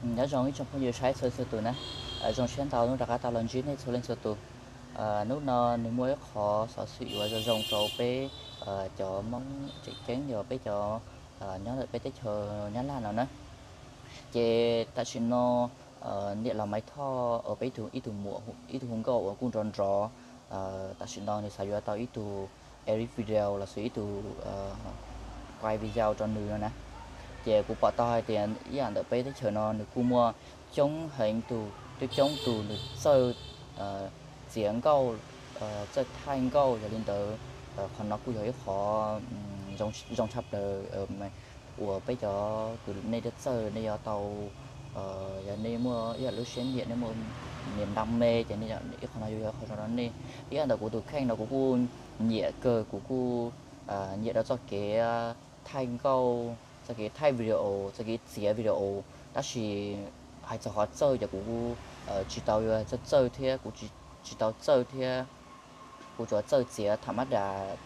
Nyob zoo ib tsoom phooj ywg saib txhua leej txhua tus na, zoo siab ntau hnub rov qab tau los ntsib nej txhua leej txhua tus. Hnub no nws muaj ib qhov xov xwm yuav zoo zoo rau peb cov Hmoob tseem ceeb yog peb cov nyob ntawm peb teb chaws Nyab Laj no na. Ces tam sim no niam laus Maiv Thoj, peb ib tug muam ib tug hu nkauj uas kuj nrov nrov, tam sim no nws xav yuav tau ib tug edit video los sis ib tug quay video rau nws no na. Ces kuv pom tau hais tias ib yam ntawm peb teb chaws no nws kuj muaj coob heev tus, coob coob tus nws txawj txiav nkauj, txawj thaij nkauj. Yog li ntawd, qhov no kuj yog ib qhov zoo tshaj plaws uas peb cov kws nej txawj, nej yuav tau, yog nej muaj ib yam lub siab nyiam, nej muaj niam nra me ces nej, ib qhov no yuav yog qhov zoo rau nej. Ib yam ntawm kuv tus kheej no kuv kuj nyiam kawg, kuv kuj nyiam rau txoj kev thaij nkauj, txoj kev thaij video, txoj kev txiav video, tab sis hais txog qhov txawj ces kuv kuj tsis tau yuav txawj txawj thiab, kuv tsis tau txawj thiab. Kuv tsuas txawj txiav tham mab das,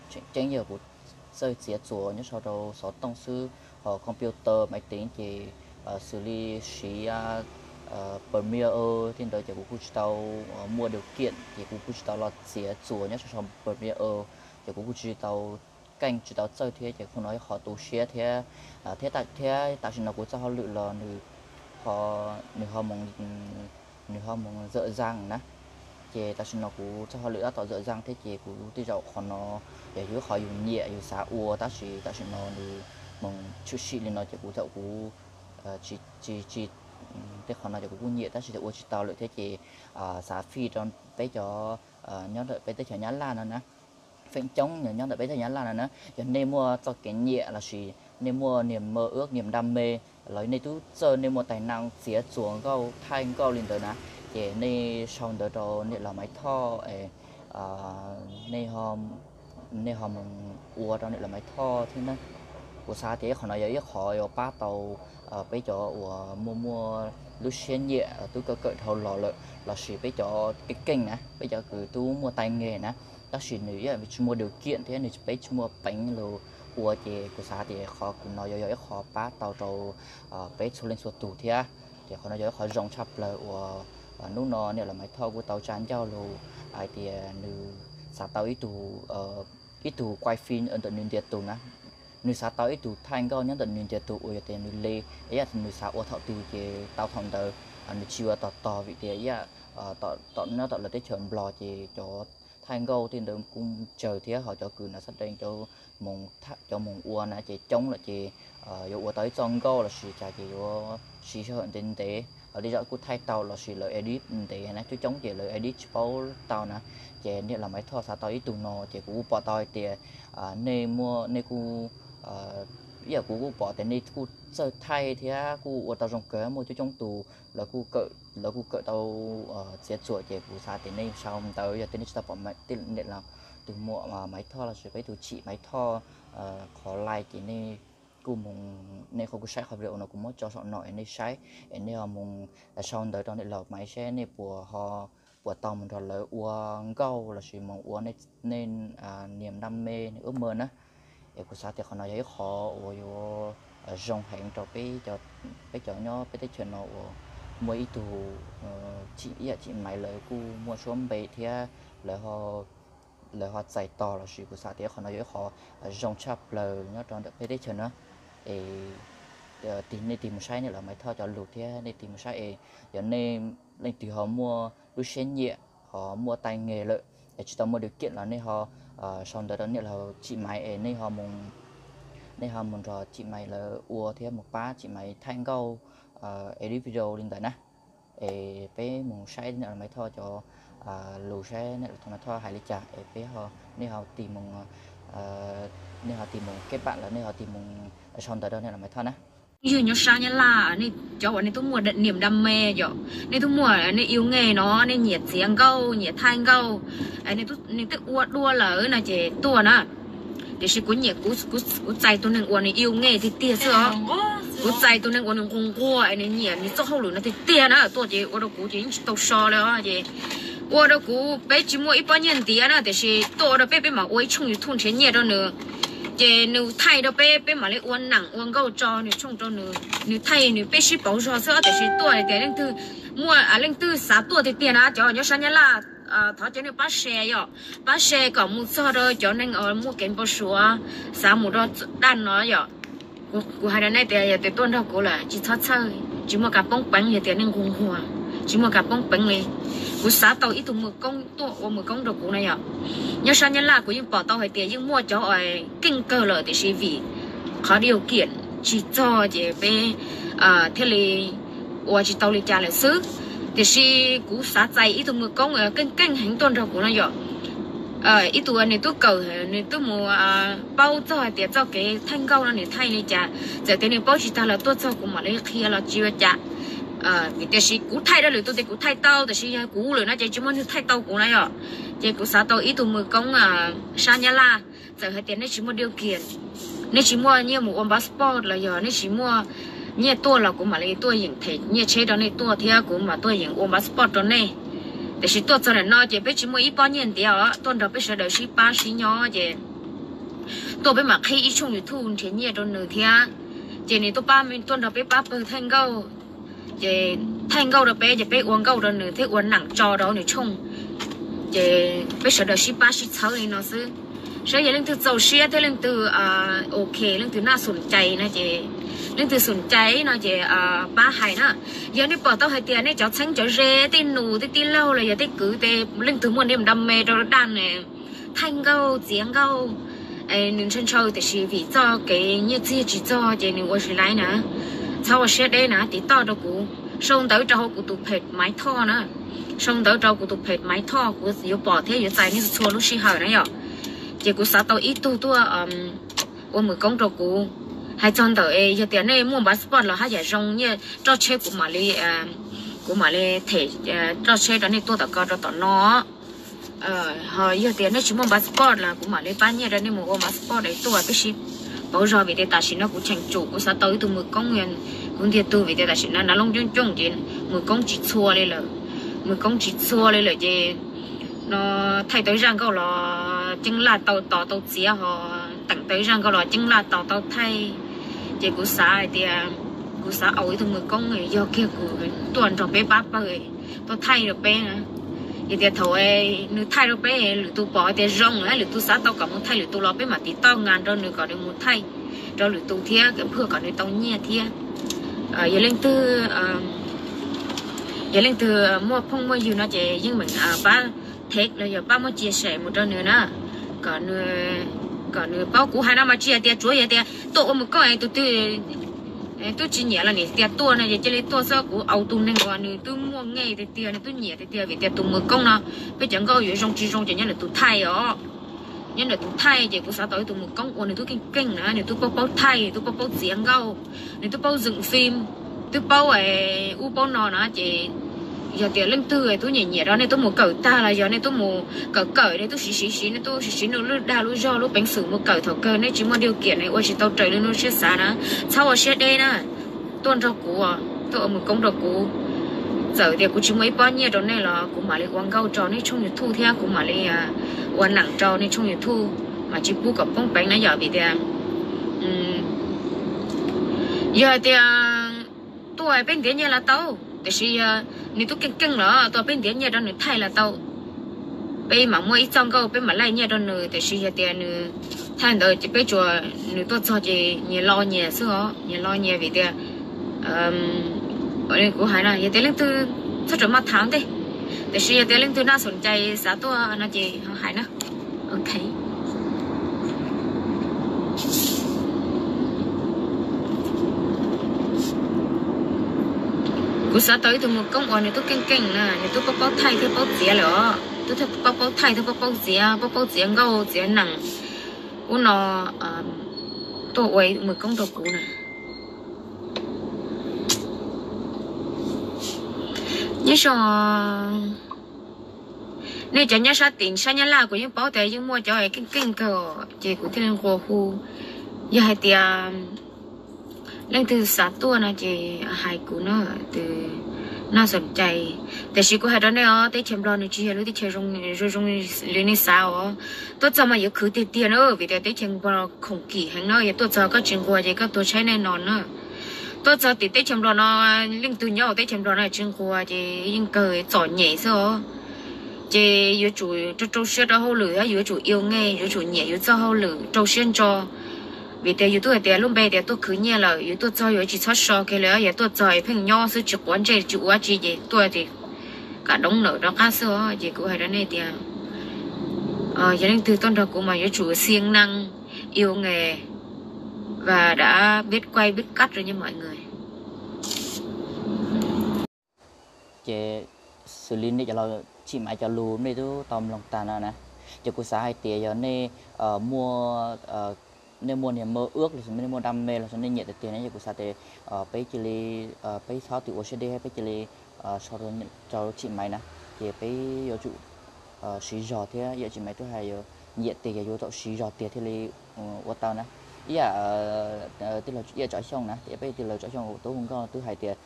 tseem ceeb yog kuv txawj txiav txuas nyob sau rau xov tooj xwb. Ho computer maiv teev ces xws li siv Premiere tej ntawd ces kuv kuj tsis tau muaj điều kiện ces kuv kuj tsis tau los txiav txuas nyob sau sau Premiere, ces kuv kuj tsis tau keej tsis tau txawj thiab. Ces qhov no ib qhov tu siab thiab, thiab thiab tam sim no kuv txoj hauj lwm los nws ho, nws ho mus, nws ho mus dawm zaj na. Ces tam sim no kuv txoj hauj lwm tab tom dawm zaj thiab ces kuv tej zaum qhov no yog yus qhov yus nyiam yus xav ua, tab sis tam sim no nws mus tshwm sim li no ces kuv txawm kuv tsis, tsis, tej qhov no ces kuv kuj nyiam tab sis ua tsis tau lawm thiab ces xav fij rau peb cov nyob ntawm peb teb chaws Nyab Laj no na. Feem coob nyob ntawm peb teb chaws Nyab Laj no na, yog nej muaj txoj kev nyiam lossis nej muaj niam mơ ước niam đam mê los nej twb txawj, nej muaj tais nang txiav txuas nkauj thaij nkauj li ntawd na, ces nej sau ntawv rau niam laus Maiv Thoj, nej ho mus ua rau niam laus Maiv Thoj thiab na. Kuv xav tias ib qhov no yog ib qhov yuav pab tau peb cov uas muaj muaj lub siab nyiam twb kawm kawm dhau los lawm lossis peb cov keej keej na, peb cov kws twb muaj tai nge na, tab sis nws tsis muaj điều kiện thiab nws peb tsis muaj peev lug ua, ces kuv xav tias qhov kws no yuav yog ib qhov pab tau rau peb txhua leej txhua tus thiab. Ces qhov no yog ib qhov zoo tshaj plaws uas hnub no niam laus Maiv Thoj kuj tau tsa ncauj lug hais tias nws xav tau ib tug, ib tug quay phim ntawm nws ntiag tug na. Nws xav tau ib tug thaij nkauj nyob ntawm nws ntiag tug uas yog tias nws le, ib yam nws xav ua thaum twg ces tau thaum ntawd, nws tsis ua tos tos vim tias ib yam nyob tom lawv teb chaws Nplog ces cov thaij nkauj tej ntawd kuj tsawg thiab ho cov kws nas xab dees cov moos ua na ces coob lawm ces yuav ua tau ib txoj nkauj lossis cas ces yuav siv sij hawm ntev ntev, ho tej zaum kuj thaij tau lossis lawv edit ntev na, coob coob ces lawv edit tsis paub tau na. Ces niam laus Maiv Thoj xav tau ib tug no ces kuv kuj pom tau hais tias nej muaj, nej kuj, ib yam kuv kuj pom tias nej kuj txawj thaij thiab kuj ua tau zoo kawg, muaj coob coob tus lawv kuj kawm tau txiav txuas, ces kuv xav tias nej sau ntawv, yog tias nej tsis tau pom niam laus tus muam Maiv Thoj lossis peb tus txiv Maiv Thoj qhov like ces nej kuj mus, nej qhov kuj saib qhov video no kuv muab tso saum no es nej saib, es nej ho mus sau ntawv rau niam laus Maiv saib nej puas ho, puas tau mus nrog lawv ua nkauj lossis mus ua nej niam đam mê ước mơ na. Es kuv xav tias qhov no yog ib qhov uas yuav zoo heev rau peb cov nyob peb teb chaws no uas muaj ib tug, ib yam txiv Maiv lawv kuj muaj suab npe thiab lawv ho txais tos lossis kuv xav tias qhov no yog ib qhov zoo tshaj plaws nyob rau ntawm peb teb chaws na. Es nej tig mus saib niam laus Maiv Thoj cov lus thiab nej tig mus saib es yog nej leej twg ho muaj lub siab nyiam ho muaj tai nge lawm es tsis tau muaj điều kiện los nej ho sau ntawv rau niam laus txiv Maiv es nej ho mus nrog txiv Maiv lawv ua thiab mus pab txiv Maiv thaij nkauj, edit video li ntawd na. Es peb mus saib niam laus Maiv Thoj cov lus saib niam laus Maiv Thoj hais li cas es peb, nej ho tig mus, nej ho tig mus kết bạn los nej ho tig mus sau ntawv rau niam laus Maiv Thoj na. Ywg nyob sab Nyab Laj, nej cov uas nej twb muaj niam đam mê yom, nej twb muaj nej yêu nghề no, nej nyiam txiav nkauj nyiam thaij nkauj, nej twb ua dua lawm no ces tuaj na. Tiam sis kuv nyiam, kuv txais tus neeg uas nws yêu nghề tiag tiag xwb os. Kuv txais tus neeg uas nws nquag nquag es nws nyiam nws txoj hauj lwm no tiag tiag na, tuaj ces ua rau kuv ces yeej tsis tau so li os. Ces ua rau kuv, peb tsis muaj ib pob nyiaj ntiav na, tiam sis tuaj ua rau peb, peb mam ua ib tshooj YouTube nrhiav nyiaj rau nws. Ces nws thaij rau peb, peb mam li ua nam ua nkauj tso nws tshooj rau nws, nws thaij nws peb sib pauv zog xwb os. Tiam sis tuaj hais tias leej twg muaj, leej twg xav tuaj tiag tiag na, cov nyob sab Nyab Laj, thov cov nej pab share yom, pab share kom mus txog rau cov neeg uas muaj kev npau suav xav mus rau daj no yom. Kuv hais rau nej tias yog tias tuaj nrog kuv lawm tsis txhob txhawj, tsis muaj kas poob peev, yog tias nej nquag nquag tsis muaj kas poob peev li. Kuv xav tau ib tug mws koob tuaj ua mws koob rau kuv na yom. Nyob sab Nyab Laj kuv yeej pom tau hais tias yeej muaj cov uas keej kawg lawm, tiam sis vim qhov điều kiện tsis txog ces peb thiaj li ua tsis tau li cas lawm xwb. Tiam sis kuv xav txais ib tug mws koob keej keej heev tuaj nrog kuv no yom. Ib tug nws twb kawm, nws twb mus paub txog hais tias txoj kev thaij nkauj no nws thaij li cas, txawm tias nws paub tsis tag los tuaj txog kuv mam li qhia los tsis ua cas. Tiam sis kuv thaij rau lwm tus ces kuv thaij tau, tiam sis yog kuv lawm no ces tsis muaj neeg thaij tau kuv na yom. Ces kuv xav tau ib tug mws koob sab Nyab Laj, txawm hais tias nej tsis muaj điều kiện, nej tsis muaj nyiaj mus ua passport los yog nej tsis muaj nyiaj tuaj los kuv mam li tuaj yeem them nyiaj tsheb rau nej tuaj thiab kuv mam tuaj yeem ua passport rau nej. Tiam sis tuaj txog ntawm no ces peb tsis muaj ib pob nyiaj ntiav os, tuaj nrog peb sawv daws sib pab sib nyob ces tuaj peb mam qhib ib tshooj YouTube nrhiav nyiaj rau nws thiab. Ces nws tuaj pab, tuaj nrog peb pab pawg thaij nkauj, ces thaij nkauj rau peb ces peb ua nkauj rau nws thiab ua nam tso rau nws tshooj. Ces peb sawv daws sib pab sib txhawb li no xwb, saib yog leej twg txaus siab thiab leej twg ok, leej twg naj xum cai no ces, leej twg xum cai no ces pab hais na. Yog nej pom tau hais tias nej cov txheeb cov ze, tej nus tej tij laug los yog tej kwv tej, leej twg muaj niam dam me rau daj ne, thaij nkauj txiav nkauj, nws ntshaw ntshaw tiam sis vim txoj kev nyiaj txiag tsis txog ces nws ua tsis laib na, txhob ua siab deb na, tiv toj rau kuv, sau ntawv rau hauv kuv tus page Maiv Thoj na, sau ntawv rau kuv tus page Maiv Thoj, kuv yuav pom thiab yuav txais nej txhua lub sij hawm na yom. Ces kuv xav tau ib tug tuaj ua mws koob rau kuv. Hais txog ntawm yog tias nej muaj passport los haj yam zoo, nyiaj roj tsheb kuv mam li, kuv mam li them roj tsheb rau nej tuaj tom ko rau tom no. Ho yog tias nej tsis muaj passport los kuv mam li pab nyiaj rau nej mus ua passport es tuaj peb sib pauv zog, vim tias tam sim no kuv cheem tsum kuv xav tau ib tug mws koob, kuv ntiag tug, vim tias tam sim no nav looj cooj cooj ces mws koob tsis txhua li lawm. Mws koob tsis txhua li lawm ces no thaij tau zaj nkauj los ceeb laj tau tos tau txiav, ho teem tau zaj nkauj los ceeb laj tos tau thaij. Ces kuv xav hais tias kuv xav au ib tug mws koob yog kiag kuv tuaj nrog peb pab pawg tuaj thaij rau peb na. Yog tias thaum nws thaij rau peb lwm tus pom tias zoo, lwm tus xav tau kom mus thaij lwm tus los peb mam tiv toj ngas rau nws kom nws mus thaij rau lwm tus thiab, phwj kom nws tau nyiaj thiab. Yog leej twg, yog leej twg muaj phooj muaj ywg no ces yeej meem pab thev los yog pab muab chia sẻ mus rau nws na, kom nws paub. Kuv hais no mas tsis hais tias tsuav yog tias tuaj ua mws koob tus twg twb tsis nyiam los nim tias tuaj no ces cia li tuaj xwb. Kuv au tus neeg uas nws twb muaj nqis tiag tiag, nws twb nyiam tiag tiag, vim tias tus mws koob no peb cov nkauj yuav zoo tsis zoo ces nyob ntawm tus thaij os. Nyob ntawm tus thaij ces kuv xav tau ib tug mws koob uas nws twb keej keej na, nws twb paub paub thaij, twb paub paub txiav nkauj, nws twb paub zwm fim, twb paub ub paub no na ces yog tias leej twg twb nyiam nyiam rau nej twb mus kawm tag los yog nej twb mus kawm kawm, nej twb siv siv siv, nej twb siv siv nej lub dag lub zog lub peev xwm mus kawm, thaum kawg nej tsis muaj điều kiện ne ua tsis tau raws li nej siab xav na, txhob ua siab deb na. Tuaj nrog kuv, tuaj ua mws koob rau kuv. Txawm tias kuv tsis muaj ib pob nyiaj rau nej los kuv mam li ua nkauj rau nej tshooj YouTube thiab kuv mam li ua nam rau nej tshooj YouTube, mas tsis pub kom poob peev na yom. Vim tias yog tias tuaj peb ntiav nyiaj los tau, tiam sis yog nws twb keej keej los tuaj peb ntiav nyiaj rau nws thaij los tau. Peb mam muaj ib txoj nkauj peb mam laij nyiaj rau nws, tiam sis yog tias nws thaij ntawd ces peb tsuas, nws tuaj txog ces nyias lo nyias xwb os, nyias lo nyias. Vim tias kuv hais no yog tias leej twg txhob rawm maj tham ntej, tiam sis yog tias leej twg naj xum cai xav tuaj no ces ho hais na. Ok. Kuv xav tau ib tug mws koob uas nws twb keej keej na, nws twb paub paub thaij thiab paub txiav lawm os, twb paub paub thaij thiab paub paub txiav, paub paub txiav nkauj txiav nam ub no, tuaj ua mws koob rau kuv na. Nyob zoo, nej cov nyob sab tim sab Nyab Laj kuv yeej paub tias yeej muaj cov keej keej kawg ces kuv thiaj li nqua hu. Yog hais tias leej twg xav tuaj no ces hais kuv na, tus Noj xom cai. Tiam sis kuv hais rau nej os, teb chaws Nplog nws tsis yog lub teb chaws zoo zoo li nej xav os. Tuaj txog mas yuav khwv tiag tiag na, vim tias teb chaws Nplog khoom kim heev na, yog tuaj txog koj tsis nquag ces koj tuag tshaib nej no na. Tuaj txog tim teb chaws Nplog no, leej twg nyob hauv teb chaws Nplog no tsis nquag ces yeej kawg txom nyem xwb os. Ces yuav tsum rau rau siab rau hauj lwm, yuav tsum iu nge, yuav tsum nyiam yus txoj hauj lwm rau siab ntso. Vim tias yus twb hais tias lub npe tias tuaj khwv nyiaj lawm, yus tuaj txog yus tsis txhob so kiag li, yog tuaj txog pheej nyob xwb tsis quav ntsej tsis ua dab tsi ces tuaj ces kam doov nawm rov qab xwb os. Ces kuv hais rau nej tias yog leej twg tuaj nrog kuv mas yuav tsum siêng năng, yêu nghề và đã biết quay biết cắt rồi nha mọi người. Ces xws li nej cov laus Tsim Maiv cov lus nej twb tau mloog tag no na, ces kuv xav hais tias yog nej muaj, nej muaj niag mơ ước los sis nej muaj đam mê los sis nej nyiam tiag tiag ne, ces kuv xav tias peb cia li, peb txhob ua siab deb, peb cia li sau rau Tsim Maiv na. Ces peb yuav tsum siv zog thiab, yam Tsim Maiv twb hais, yog nyiam tiag ces yuav tsum siv zog tiag thiaj li ua tau na. Ib yam tij laug Tsom Xyooj na, peb tij laug Tsom Xyooj tub hu nkauj twb hais tias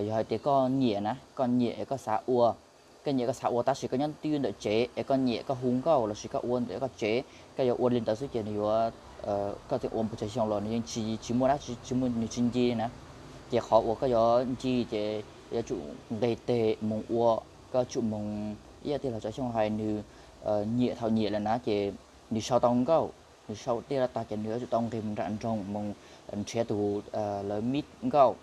yog hais tias koj nyiam na, koj nyiam es koj xav ua, koj nyiam koj xav ua tab sis koj nyob twj ywm ntawm tsev es koj nyiam koj hu nkauj los sis koj ua ntawm koj tsev, koj yuav ua li ntawd xwb ces nws yuav, koj tseem ua npaum tsawg xyoo los nws yeej tsis muaj dab tsi, tsis muaj, nws tsis nci na. Ces qhov uas koj yuav nci ces yuav tsum nqis tes mus ua, koj tsum mus, ib yam tij laug Tsom Xyooj hais nws nyiam thaum nyiam lawm na ces nws sau tau nkauj, nws sau tiaj los tag ces nws yuav tsum tau nqis mus nram nroog mus nrhiav tus, lawv mib nkauj,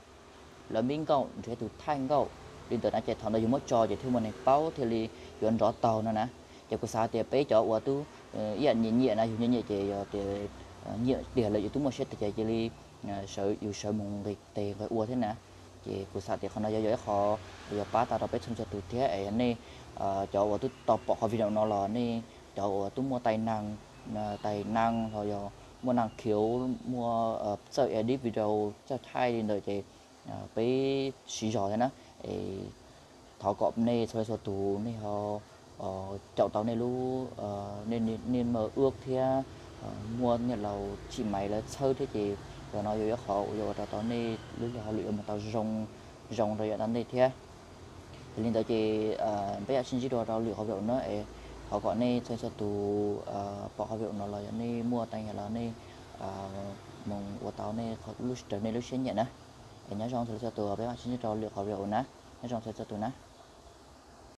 lawv mib nkauj nrhiav tus thaij nkauj li ntawd na, ces thaum ntawd yus muab tso ces thiaj muaj neeg paub thiaj li yuav nrov taug no na. Ces kuv xav tias peb cov uas twb ib yam nyiam nyiam na, yus nyiam nyiam ces yog tias nyiam tiag lawm yus twb muaj siab tiag ces cia li sawv, yus sawv mus nqis tes nqis ua thiab na. Ces kuv xav tias qhov no yog, yog ib qho uas yuav pab tau rau peb txhua txhua tus thiab es nej cov uas twb tau pom qhov video no los nej cov uas twb muaj tài năng, tài năng los yog muaj năng khiếu, muaj txawj edit video, txawj thaij li ntawd ces peb siv zog thiab na. Es thov kom nej txhua leej txhua tus nej ho caum tau nej lub, nej mơ ước thiab muaj niam laus Tsim Maiv lawv txhawb thiab ces qhov no yog ib qho uas yuav ua rau tau nej lub hauj lwm yuav mus tau zoo, zoo rau yav tom ntej thiab. Yog li ntawd ces peb mam sib ntsib dua rau lwm qhov video na. Es thov kom nej txhua leej txhua tus pom qhov video no los yog nej muaj teeb yam los nej mus ua tau nej lub, raws nej lub siab nyiam na. Es nyob zoo txhua leej txhua tus, peb mam sib ntsib rau lwm qhov video na. Nyob zoo txhua leej txhua tus na.